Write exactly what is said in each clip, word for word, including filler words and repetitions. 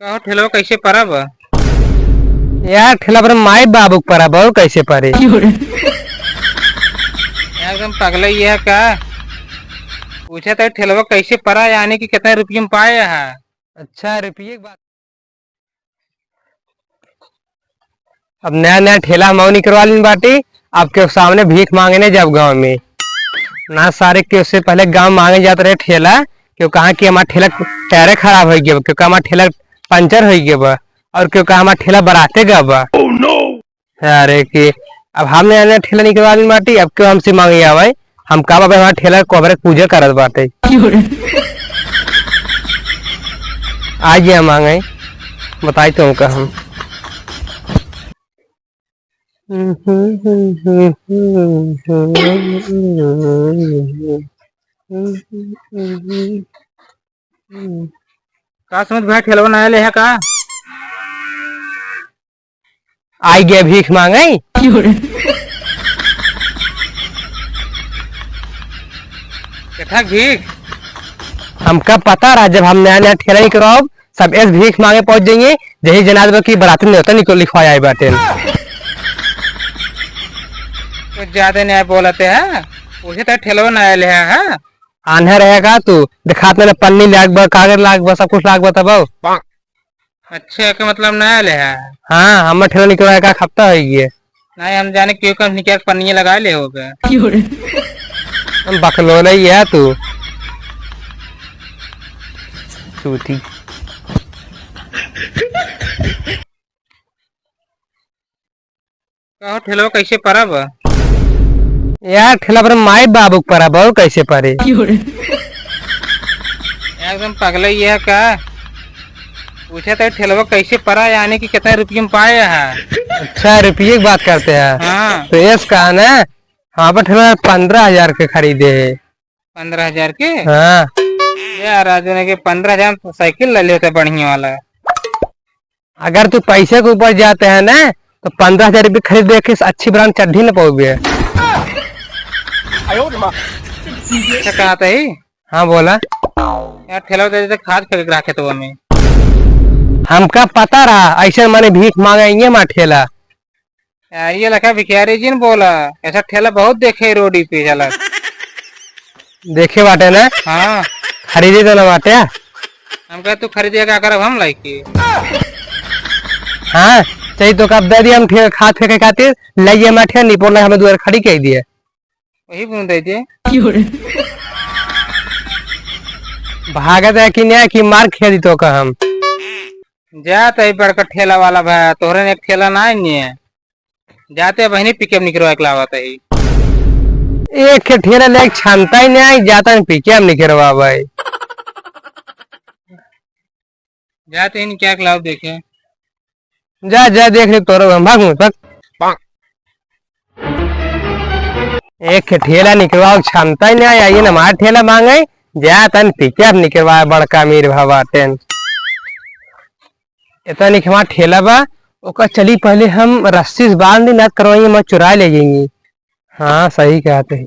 कहो ठेलवा कैसे परा बा? यार, ठेला पर माई बाबू के परा बा, और कैसे परे? एकदम पगला ही है का? पूछे तो ठेलवा कैसे परा, यानी कि कितने रुपये में पाए है? अच्छा, रुपये की बात। अब नया नया ठेला हम निकलवा लेन बाटी। अब केहू सामने भीख मांगे नहीं जब गाँव में ना सारे, केहू से पहले गाँव मांगे जात रहे ठेला, केहू कहा कि हमार ठेला टायरे खराब हो गया, केहू कहा हमार ठेला पंचर हो गया बा, और केहू कहा हमार ठेला बराते गवा बा। अरे कि अब हम नया नया ठेला निकलवा लेन बाटी, अब केहू हमसे मांगे आवे, हम का बाबा हमार ठेला को हमारे पूजा करत बाटे। आ गया मांगे, बताई तुमका हम। का समझ भैया, ठेलवा नया ले है का? आई गया भीख मांगे। केथा भीख? हमका पता रहा, जब हम नया नया ठेला निकलवाब, सब ऐस भीख मांगे पहुंच जाइए, यही जना देबो कि बराती न्योता निकल लिखवाए आए बाटे। कुछ ज्यादा नहीं बोलते हैं, उसे तो ठेलवा नया ले है। आन्हर है का तू? दिखात में पन्नी लाग बा, कागज लाग बा, सब कुछ लाग बा तब। अच्छा, के मतलब नया ले है? हाँ, हमर ठेला निकलवा एक हफ्ता हो गए। नहीं, हम जाने क्यों कम निकल पन्नी लगा ले हो गए। हम बकलोले ही है तू। चूती। कहो ठेलवा कैसे परा बा? यार, ठेला पर माई बाबू के परा बा, और कैसे परे? एकदम पगला ही है का? पूछे तो ठेलवा कैसे परा, यानी कि कितने रुपये में पाए है? अच्छा, रुपये की बात करते हैं। हाँ। तो ऐस कहा ना, हम पर ठेला पन्द्रह हजार के खरीदे है। पन्द्रह हजार के? हाँ। यार, आज उन्हें के पन्द्रह हजार में तो साइकिल ले लेते बढ़िया वाला। अगर तू पैसे के ऊपर जाते हैं ना, तो पन्द्रह हजार रुपये खरीद दे के अच्छी brand चड्ढी न पाओगे। अच्छा, कहा था ही? हाँ, बोला। यार, ठेला दे देते, खाद फेंक रहा खेतवा में। हमका पता रहा, ऐसे माने भीख मांगे ये मा ठेला। यार, ये लखा भिखारी जी ने बोला, ऐसा ठेला बहुत देखे रोडी पे चला। देखे बाटे ना? हाँ। खरीदे तो ना बाटे। हम कहे, "तू खरीदे का करब हम लाइके?" हाँ, चाहिए तो कब दे दिया हम ठे-, खाद फेंके खातिर, ले ये मैं ठे-, निपोर लगा हमें दुआर खड़ी कह दिए। वही बुन दे दिए। भागत है कि नहीं कि मार खेल दी तो का हम। जात है बड़का ठेला वाला भाई, तोहरे ने एक ठेला ना है नहीं है। जाते बहिनी पिकअप निकरवा के लावत ही। एक ठे ठेला लेके छानता ही नहीं, जाता ही पिकअप निकरवा भाई। जाते ही क्या लाव देखे। जा, जा, देख ले तोरो हम, भाग मत, भाग। एक ठे ठेला निकरवा के छानता ही नहीं, आइए ना हमार ठेला मांगे, जाता ही पिकअप निकरवा बड़का अमीर भवाटेन। इतना निकमा ठेला बा, ओका चली पहले हम रस्सी से बांध दी, ना करवाइए, मैं चुरा ले जाएंगी। हाँ, सही कहते हैं।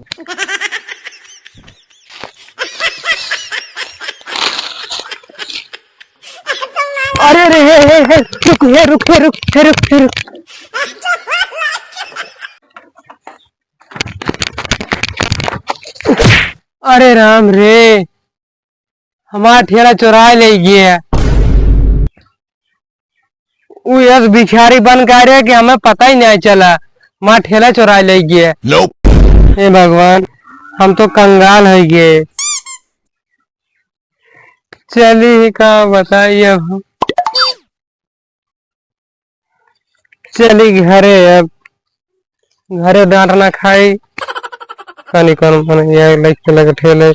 अरे, अरे, हे, हे, हे, रुक, हे, रुक, हे, रुक, हे, रुक, हे, रुक। अरे राम रे, हमार ठेला चोराए ले गए। उ यस भिखारी बन के आ रहे कि हमें पता ही नहीं चला, हमार ठेला चोराए ले गए। Nope। हे भगवान, हम तो कंगाल हो गए। चली ही का बताई अब हम। चली घरे अब, घरे डांट ना खाई। कनी कौन मन ये लइके लगे ठेले।